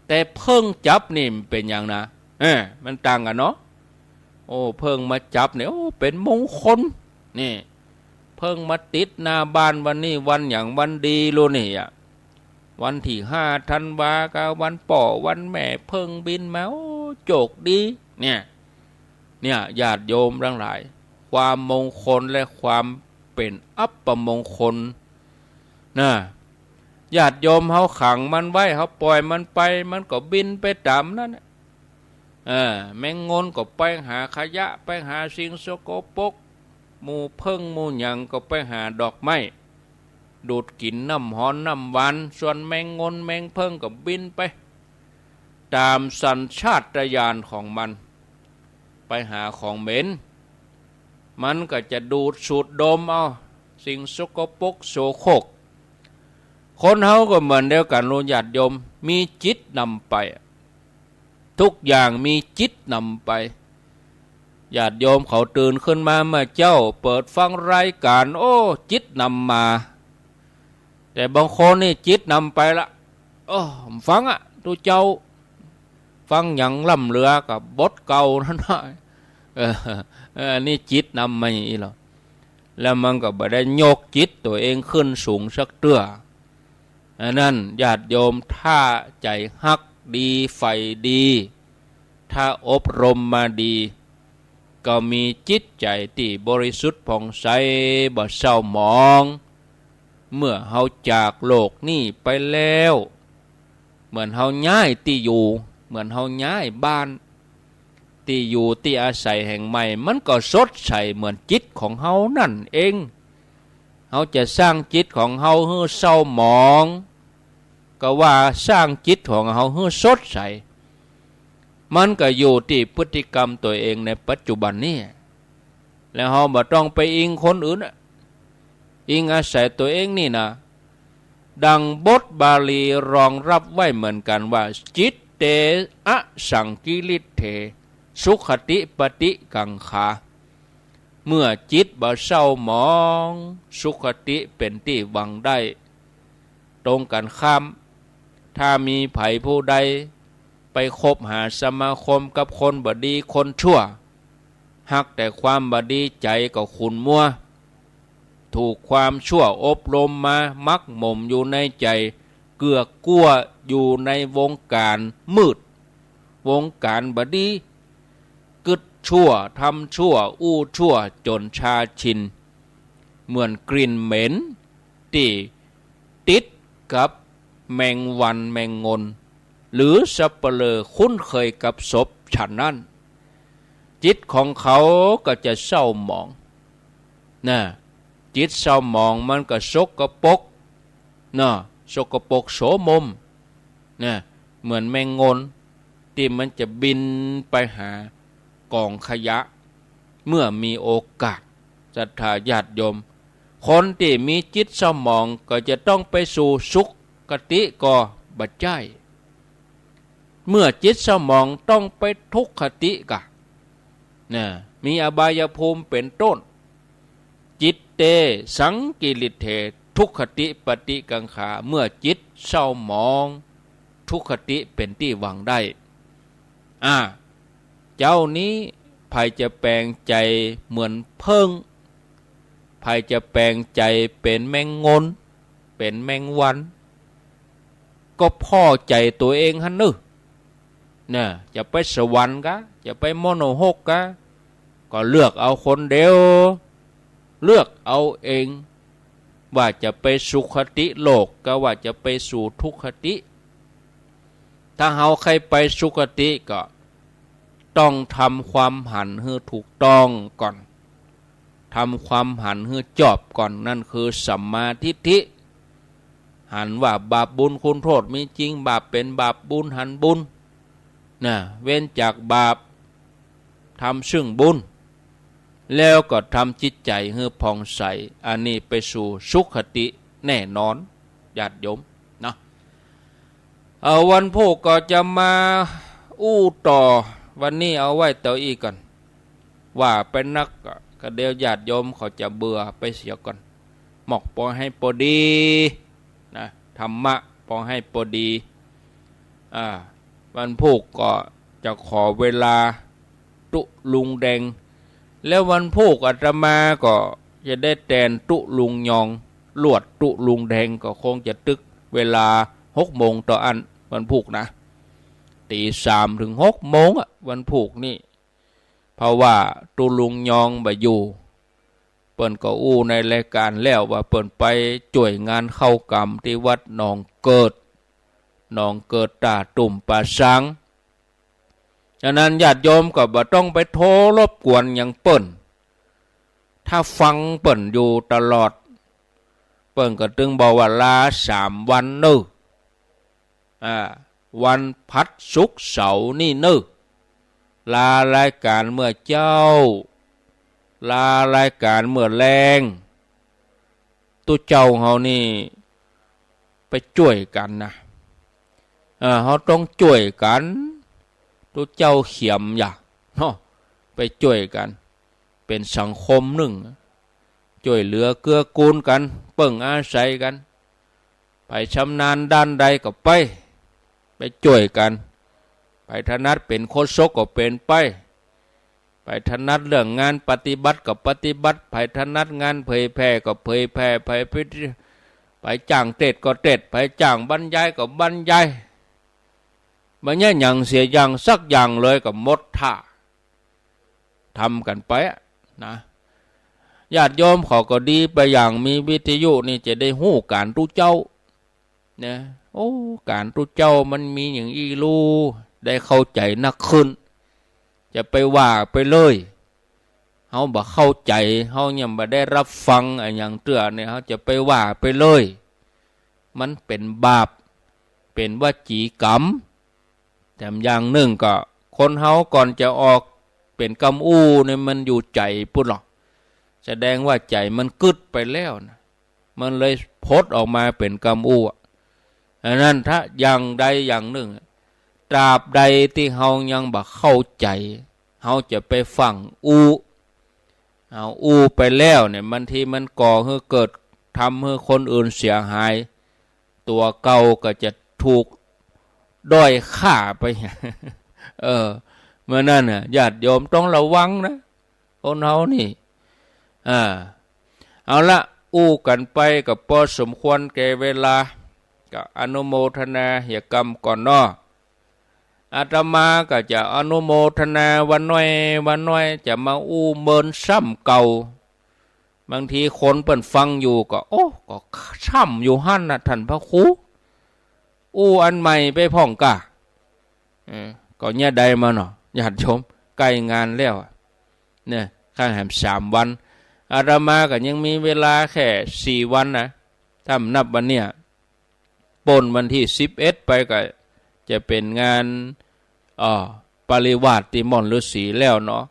แต่เผิ่งจับนี่มันเป๋นหยังนะ เออ มันต่างกั๋นเนาะ โอ้ เผิ่งมาจับเนี่ย โอ้ เป๋นมงคล นี่ เผิ่งมาติดหน้าบ้านวันนี้ วันหยัง วันดีลูกนี่อะ วันตี้ห้าธันวาก็วันป้อวันแม่ เผิ่งบินมา โอ้ โจคดี เนี่ย เนี่ย ญาติโยมตังหลาย ความมงคลและความเป๋นอัปมงคลนะ ญาติโยมเฮาขังมันไว้ เฮาป่อยมันไป มันก็บินไปต๋ามนั้นน่ะ เออ แมงงนก็ไปหาขยะ ไปหาสิ่งสกปรก หมู่เผิ่งหมู่หยังก็ไปหาดอกไม้ ดูดกิ๋นน้ำฮ้อนน้ำหวาน ส่วนแมงงนแมงเผิ่งก็บินไป ต๋ามสัญชาตญาณของมัน ไปหาของเหม็น มันก็จะดูดสูดดมเอาสิ่งสกปรกโสโครก คนเฮาก็เหมือนเดียวกั๋นลูก ญาติโยม มีจิตนำไป ทุกอย่างมีจิตนำไป ญาติโยมเขาตื่นขึ้นมาเมื่อเจ๊า เปิดฟังรายก๋าน โอ้ จิตนำมา แต่บางคนนี่จิตนำไปละ โอ้ บ่ฟังอะ ตุ๊เจ้า ฟังหยังล้ำเหลือกับบทเก่านั้นน่ะ เออ เออ อันนี้จิตนำมาอย่างนี้เหรอ แล้วมันก็บ่ได้ยกจิตตั๋วเองขึ้นสูงสักเตื้อ อันนั้นญาติโยม ถ้าใจ๋ฮักดี ใฝ่ดี ถ้าอบรมมาดี ก็มีจิตใจ๋ตี้บริสุทธิ์ผ่องใส บ่เศร้าหมอง เมื่อเฮาจากโลกนี้ไปแล้ว เหมือนเฮาย้ายตี้อยู่ เหมือนเฮาย้ายบ้าน ตี้อยู่ตี้อาศัยแห่งใหม่ มันก็สดใสเหมือนจิตของเฮานั่นเอง เฮาจะสร้างจิตของเฮาหื้อเศร้าหมอง ก็ว่าสร้างจิตของเฮาหื้อสดใส มันก็อยู่ตี้พฤติกรรมตั๋วเองในปัจจุบันนี้ แล้วเฮาบ่ต้องไปอิงคนอื่นอะ อิงอาศัยตั๋วเองนี่นะ ดังบทบาลีรองรับไว้เหมือนกั๋นว่า จิตเต อสังกิริตเถ สุขติปฏิกังขา เมื่อจิตบ่เศร้าหมอง สุขติเป๋นตี้หวังได้ ตรงกั๋นข้าม ถ้ามีใผผู้ใดไปคบหาสมาคมกับคนบ่ดีคนชั่ว ฮักแต่ความบ่ดี ใจ๋ก็ขุ่นมัว ถูกความชั่วอบรมมา หมักหมมอยู่ในใจ๋ เกือกกั๊วอยู่ในวงก๋านมืด วงก๋านบ่ดี กึ๊ดชั่ว ทำชั่ว อู้ชั่วจ๋นชาชิน เหมือนกลิ่นเหม็นตี้ติดกับแมงวันแมงงน หรือสัปเหร่อคุ้นเคยกับศพฉันนั้น จิตของเขาก็จะเศร้าหมอง นะ จิตเศร้าหมองมันก็สกปรก เนาะ สกปรกโสมม นะ เหมือนแมงงนตี้มันจะบินไปหากองขยะ เมื่อมีโอกาส ศรัทธาญาติโยม คนตี้มีจิตเศร้าหมองก็จะต้องไปสู่สุคติก็บ่ใจ้ เมื่อจิตเศร้าหมองต้องไปทุคติกะ นะ มีอบายภูมิเป๋นต้น จิตเต สังกิริเถ ทุคติปฏิกังขา เมื่อจิตเศร้าหมอง ทุคติเป๋นตี้หวังได้ อ่า เจ้านี้ใผจะแป๋งใจ๋เหมือนเผิ้ง ใผจะแป๋งใจ๋เป๋นแมงงน เป๋นแมงวัน ก็ผ่อใจ๋ตั๋วเองหั้นเน่อ นะ จะไปสวรรค์กา จะไปมโนรกกา ก็เลือกเอาคนเดียว เลือกเอาเอง ว่าจะไปสุคติโลกกา ว่าจะไปสู่ทุคติ ถ้าเฮาใค่ไปสุคติก็ต้องทำความหันหื้อถูกต้องก่อน ทำความหันหื้อจอบก่อน นั่นคือสัมมาทิฏฐิ หันว่าบาปบุญคุณโทษมีจริง บาปเป๋นบาป บุญหันบุญ นะ เว้นจากบาป ทำซึ่งบุญ แล้วก็ทำจิตใจ๋หื้อผ่องใส อันนี้ไปสู่สุคติแน่นอน ญาติโยมเนาะ เอ่อ วันพูกก็จะมาอู้ต่อ วันนี้เอาไว้เต้าอี้ก่อน ว่าไปนักก็ ก็เดี๋ยวญาติโยมเขาจะเบื่อไปเสียก่อน หมอกปอให้ปอดีนะ ธรรมะปอให้ปอดี อ่า วันพูกก็จะขอเวลาตุ๊ลุงแดง แล้ววันพูกอาตมาก็จะได้แตนตุ๊ลุงยอง ลวดตุ๊ลุงแดง ก็คงจะตึกเวลาหกโมงต่ออั้น วันพูกนะ ตีสามเถิงหกโมงอะ วันพูกนี่ เพราะว่าตุ๊ลุงยองบ่อยู่ เปิ้นก็อู้ในรายก๋านแล้วว่าเปิ้นไปจ้วยงานเข้ากรรมตี้วัดหนองเกิด หนองเกิดต้าตุ่มป่าซาง ฉะนั้นญาติโยมก็บ่ต้องไปโทรรบกวนหยังเปิ้น ถ้าฟังเปิ้นอยู่ตลอด เปิ้นก็ตึงบอกว่าลาสามวันเน่อ อ่า วันพฤหัส ศุกร์ เสาร์นี่เน่อ ลารายก๋านเมื่อเจ๊า ลารายก๋านเมื่อแลง ตุ๊เจ้าเฮานี่ไปจ้วยกั๋นนะ เออ เฮาต้องจ้วยกั๋น ตุ๊เจ้าเขียมอย่า เนาะ ไปจ้วยกั๋น เป๋นสังคมนึ่ง จ้วยเหลือเกื้อกูลกั๋น เปิ้งอาศัยกั๋น ใผชำนาญด้านใดก็ไป ไปจ้วยกั๋น ใผถนัดเป๋นโฆษกก็เป๋นไป ใผถนัดเรื่องงานปฏิบัติก็ปฏิบัติ ใผถนัดงานเผยแผ่ก็เผยแผ่ ใผพิธี ใผจ้างเตศน์ก็เตศน์ ใผจ้างบรรยายก็บรรยาย บ่เยียะหยังเสียอย่างสักอย่างเลยก็หมดท่า ทำกั๋นไปอะนะ ญาติโยมเขาก็ดีไปอย่างมีวิทยุนี่จะได้ฮู้ก๋านตุ๊เจ้า นะ โอ้ ก๋านตุ๊เจ้ามันมีอย่างอี้ลู่ ได้เข้าใจ๋นักขึ้น จะไปว่าไปเลย เฮาบ่เข้าใจ๋ เฮายังบ่ได้รับฟังอะหยังเตื้อเนี่ย เฮาจะไปว่าไปเลย มันเป๋นบาป เป๋นวจีกรรม แถมอย่างนึ่งก็ คนเฮาก่อนจะออกเป๋นกำอู้เนี่ยมันอยู่ใจ๋ปู้นหรอก แสดงว่าใจ๋มันกึ๊ดไปแล้วนะ มันเลยผุดออกมาเป๋นกำอู้อะ อันนั้นถ้าอย่างใดอย่างนึ่ง ตราบใดตี้เฮายังบ่เข้าใจ๋ เฮาจะไปฟั่งอู้ เอาอู้ไปแล้วเนี่ย บางทีมันก่อหื้อเกิด ทำหื้อคนอื่นเสียหาย ตั๋วเก่าก็จะถูกด้อยค่าไป เออ เมื่อนั้นน่ะ ญาติโยมต้องระวังนะ คนเฮานี่ อ่า เอาละ อู้กั๋นไปก็ปอสมควรแก่เวลา ก็อนุโมทนาเหียกำก่อนเนาะ อาตมาก็จะอนุโมทนาวันน้อยวันน้อย จะมาอู้เมินซ้ำเก่า บางทีคนเปิ้นฟังอยู่ก็ โอ้ ก็ซ้ำอยู่หั้นนะ ท่านพระครู อู้อันใหม่ไปพ่องกะ เออ ก็เยียะใดมาเนาะ ญาติโยม ใก้งานแล้วอะ เนี่ย ข้างแหมสามวัน อาตมาก็ยังมีเวลาแค่สี่วันนะ ถ้านับวันเนี่ย ป๊นวันตี้สิบเอ็ดไปก็จะเป๋นงาน อ่อ ปริวาสตี้ม่อนฤๅษีแล้วเนาะ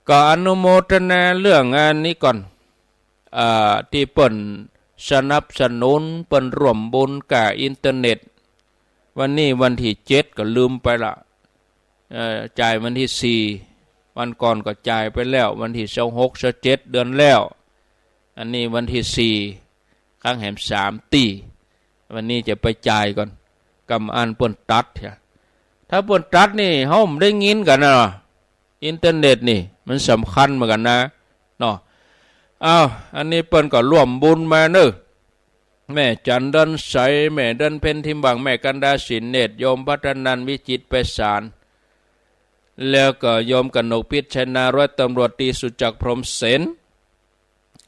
ก็อนุโมทนาเรื่องอันนี้ก่อน อ่า ตี้เปิ้นสนับสนุน เปิ้นร่วมบุญก้าอินเทอร์เน็ต วันนี้วันตี้เจ็ดก็ลืมไปละ เอ่อ จ่ายวันตี้สี่ วันก่อนก็จ่ายไปแล้ว วันตี้ซาวหก ซาวเจ็ด เดือนแล้ว อันนี้วันตี้สี่ ข้างแหมสามตี้ วันนี้จะไปจ่ายก่อน กำอันเปิ้นตัดเหีย ถ้าเปิ้นตัดนี่ เฮาบ่ได้ยินกั๋นนะ อินเทอร์เน็ตนี่ มันสำคัญเหมือนกั๋นนะ เนาะ อ้าว อันนี้เปิ้นก็ร่วมบุญมาเนาะ แม่จันเดือนใส แม่เดือนเพ็ญ ทิมบัง แม่กันดา สินเนตร โยมพัฒนันท์ วิจิตรไพศาล แล้วก็โยมกนกพิชชัยนา ร้อยตำรวจตรีสุจักร พรหมเสน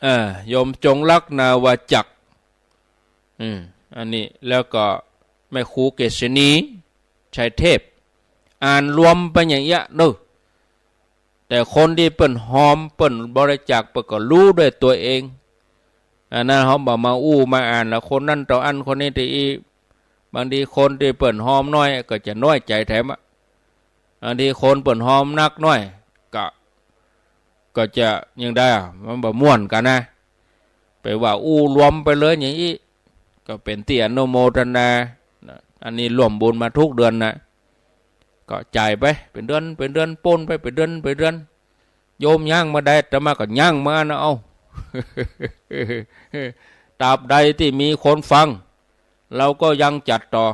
อ่า โยมจงรัก นาวาจักร อืม อันนี้ แล้วก็แม่ครูเกษณี ชัยเทพ อ่านรวมไปอย่างเงี้ยเนาะ แต่คนตี้เปิ้นฮอม เปิ้นบริจาค เปิ้นก็ฮู้ด้วยตั๋วเอง อันนั้นเฮาบ่มาอู้มาอ่านละ คนนั้นเต้าอั้น คนนี้เต้าอี้ บางทีคนตี้เปิ้นฮอมน้อยก็จะน้อยใจ๋แถมอะ บางทีคนเปิ้นฮอมนักน้อยก็ ก็จะยังได้อะ มันบ่ม่วนกั๋นนะ ไปว่าอู้รวมไปเลยอย่างอี้ ก็เป๋นตี้อนุโมทนานะ อันนี้ร่วมบุญมาทุกเดือนนะ ก็จ่ายไปเป๋นเดือน เป๋นเดือน ป๊นไปเป๋นเดือน เป๋นเดือน โยมยั้งเมื่อใด อาตมาก็ยั้งเมื่อนั้นนะ เอ้า ตราบใดตี้มีคนฟัง เฮาก็ยังจัดต่อ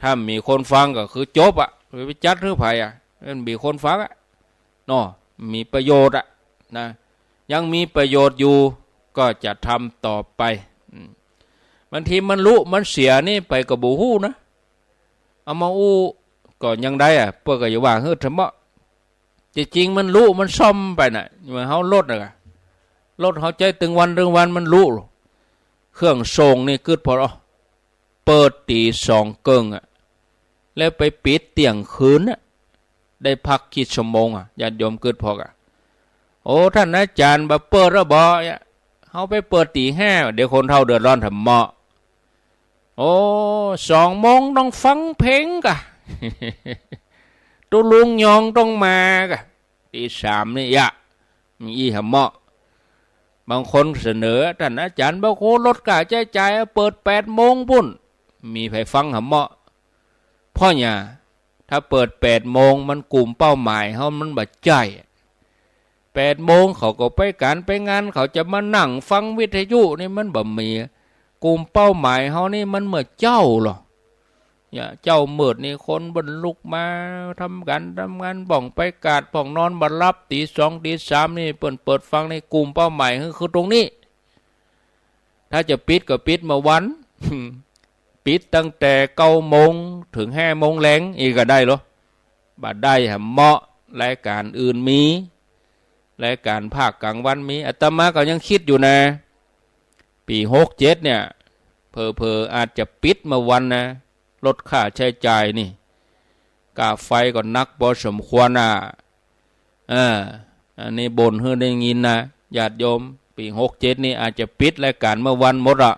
ถ้าบ่มีคนฟังก็คือจบอะ ไปจัดหื้อใผอะ มันบ่มีคนฟังอะ เนาะ บ่มีประโยชน์อะ นะ ยังมีประโยชน์อยู่ ก็จะทำต่อไป อืม บางทีมันลุมันเสียนี่ไปก็บ่ฮู้นะ เอามาอู้ก็ยังได้อะ เปิ้นก็อย่าว่าหื้อทำเมาะ จริงๆ มันลุมันซ่อมไปน่ะ เหมือนเฮารถน่ะ รถเฮาใจ๊ตึงวันตึงวันมันลุ เครื่องส่งนี่กึ๊ดผ่อ เปิดตี๋สองเกิ่งอะ แล้วไปปิดเตี้ยงคืนอะ ได้พักกี่ชั่วโมงอะ ญาติโยมกึ๊ดผ่ออะ โอ้ ต้านอาจ๋ารย์บ่าเปิดแล้วบ่ เฮาไปเปิดตี๋ห้า เดี๋ยวคนเฒ่าเดือดร้อนทำเมาะ โอ้ สองโมงต้องฟังเพลงก่ะ ตุ๊ลุงยองต้องมากะ ตี๋สามนี่ยะ มีอี้หำเมาะ บางคนเสนอ ต้านอาจ๋ารย์บ่าโห ลดก้าใจ๊จ่าย เปิดแปดโมงปู๊น มีใผฟังหำเมาะ เพราะหยัง ถ้าเปิดแปดโมงมันกลุ่มเป้าหมายเฮามันบ่ใจ้ แปดโมงเขาก็ไปก๋านไปงาน เขาจะมานั่งฟังวิทยุนี่มันบ่มี กลุ่มเป้าหมายเฮานี่มันเมื่อเจ๊าลอ เนี่ย เจ๊ามืดนี่คนเปิ้นลุกมาทำก๋านทำงาน บ่องไปกาด บ่องนอนบ่หลับ ตี๋สองตี๋สามนี่เปิ้นเปิดฟังนี่ กลุ่มเป้าหมายคือ คือตรงนี้ ถ้าจะปิดก็ปิดเมื่อวัน ปิดตั้งแต่เก้าโมงเถิงห้าโมงแลงอี้ก็ได้ลอ บ่ได้หำเมาะ รายก๋านอื่นมี รายก๋านภาคก๋างวันมี อาตมาก็ยังกึ๊ดอยู่นะ ปี๋หกเจ็ดเนี่ย เผลอๆ อาจจะปิดเมื่อวันนะ ลดก้าใจ๊จ่ายนี่ ก้าไฟก็นักพอสมควรน่ะ เออ อันนี้บ่นหื้อได้ยินนะ ญาติโยม ปี๋หกเจ็ดนี่อาจจะปิดรายก๋านเมื่อวันหมดอะ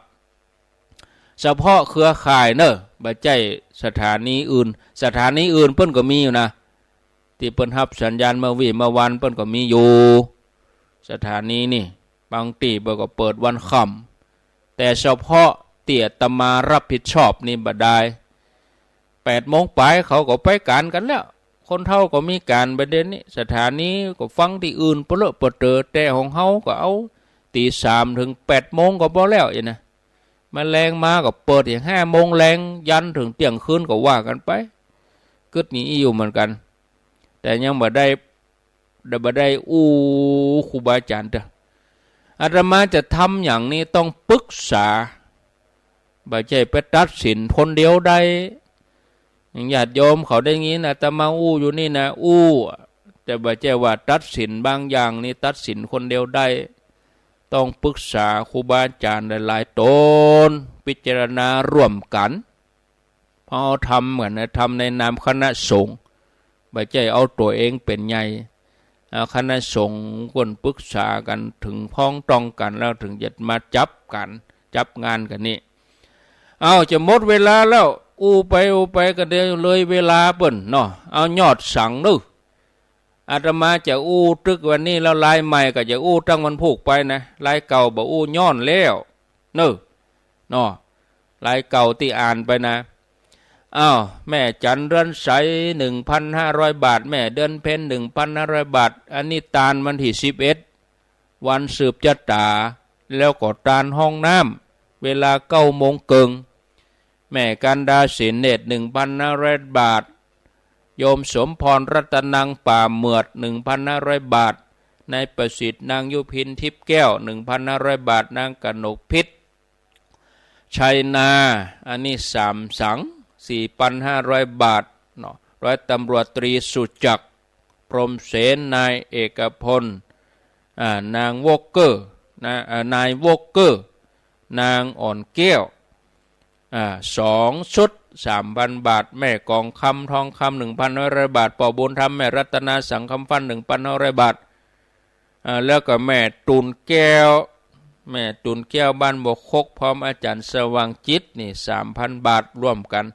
เฉพาะเครือข่ายเนาะ บ่ใจ้สถานีอื่น สถานีอื่นเปิ้นก็มีอยู่นะ ตี้เปิ้นฮับสัญญาณเมื่อวี้เมื่อวานเปิ้นก็มีอยู่ สถานีนี่ บางตี้เปิ้นก็เปิดวันค่ำ แต่เฉพาะตี้อาตมารับผิดชอบนี่บ่ได้ แปดโมงป๋ายเขาก็ไปก๋านกั๋นแล้ว คนเฒ่าก็มีก๋านประเด็นนี้ สถานีก็ฟังตี้อื่นเปาะเลอะเปาะเต๋อ แต่ของเฮาก็เอาตี๋สามเถิงแปดโมงก็พอแล้วอี้นะ มาแลงมาก็เปิดอย่างห้าโมงแลง ยันเถิงเตี้ยงคืนก็ว่ากั๋นไป กึ๊ดอย่างอี้อยู่เหมือนกั๋น แต่ยังบ่ได้ ได้ บ่ได้อู้ครูบาอาจ๋ารย์เตื้อ อาตมาจะทำอย่างนี้ต้องปรึกษา บ่ใจ้ไปตัดสินคนเดียวได้ ญาติโยมเขาได้ยินอาตมาอู้อยู่นี่นะ อู้ แต่บ่ใจ้ว่าตัดสินบางอย่างนี่ตัดสินคนเดียวได้ ต้องปรึกษาครูบาอาจ๋ารย์หลายๆ ต๋น พิจารณาร่วมกั๋น เพราะเอาธรรมกั๋นนะ ธรรมในนามคณะสงฆ์ บ่ใจ้เอาตั๋วเองเป๋นใหญ่ เอาคณะสงฆ์เปิ้นปรึกษากั๋น เถิงพ้องต้องกั๋นแล้วเถิงจะมาจับกั๋น จับงานกั๋นนี่ เอ้า จะหมดเวลาแล้ว อู้ไปอู้ไปก็เดี๋ยวเลยเวลาเปิ้นเนาะ เอายอดสังเนาะ อาตมาจะอู้ตึกวันนี้แล้วลายใหม่ก็จะอู้ตั้งวันพูกไปนะ ลายเก่าบ่อู้ย้อนแล้วเนาะ เนาะ ลายเก่าตี้อ่านไปนะ อ้าว แม่จันเรือนใส หนึ่งพันห้าร้อยบาท แม่เดือนเพ็ญ หนึ่งพันห้าร้อยบาท อันนี้ตานวันตี้สิบเอ็ด วันสืบจะต๋า แล้วก็ตานห้องน้ำ เวลาเก้าโมงเกิ่ง แม่กันดา เสนเนตร หนึ่งพันห้าร้อยบาท โยมสมพร รัตนัง ป่าเหมือด หนึ่งพันห้าร้อยบาท นายประสิทธิ์ นางยุพิน ทิพย์แก้ว หนึ่งพันห้าร้อยบาท นางกนกพิษ ชัยนา อันนี้สามสัง สี่พันห้าร้อยบาทเนาะ ร้อยตำรวจตรีสุจักร พรหมเสน นายเอกพล อ่า นางวอกเกอร์ นะ อ่า นายวอกเกอร์ นางอ่อนแก้ว อ่า สองชุด สามพันบาท แม่กองคำ ทองคำ หนึ่งพันห้าร้อยบาท ป้อบุญธรรม แม่รัตนา สังคำฟัน หนึ่งพันห้าร้อยบาท อ่า แล้วก็แม่ตูนแก้ว แม่ตูนแก้ว บ้านบ่วคก พร้อมอาจ๋ารย์สว่างจิต นี่ สามพันบาท ร่วมกั๋น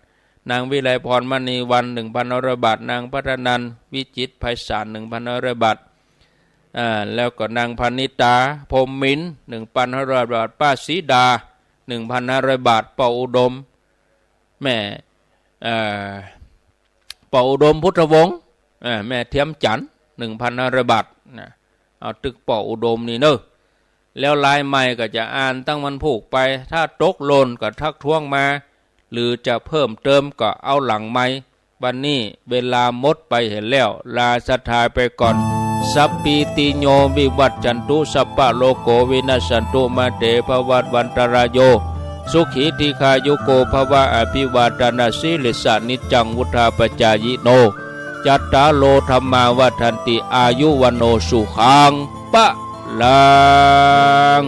นางวิไลพร มณีวรรณ หนึ่งพันห้าร้อยบาท นางพัฒนันท์ วิจิตรไพศาล หนึ่งพันห้าร้อยบาท อ่า แล้วก็นางพนิตา พรหมมินทร์ หนึ่งพันห้าร้อยบาท ป้าสีดา หนึ่งพันห้าร้อยบาท ป้ออุดม แม่ เอ่อ ป้ออุดม พุทธวงศ์ เอ่อ แม่เทียมจันทร์ หนึ่งพันห้าร้อยบาท นะ เอาตึกป้ออุดมนี่เนาะ แล้วลายใหม่ก็จะอ่านตั้งวันพูกไป ถ้าตกหล่นก็ทักท้วงมา หรือจะเพิ่มเติมก็เอาหลังไมค์ วันนี้เวลาหมดไปเหียแล้ว ลาศรัทธาไปก่อน สัพพีติโยวิวัชชันตุ สัพพะโรโควินัสสันตุ มาเตภวัตวันตรายโย สุขีทีฆายุโกภวะ อภิวาทานาสีลิสสะ นิจจังวุฑฒาปจายิโน จัตตาโรธัมมาวัฑฒันติ อายุวัณโณสุขังพะลัง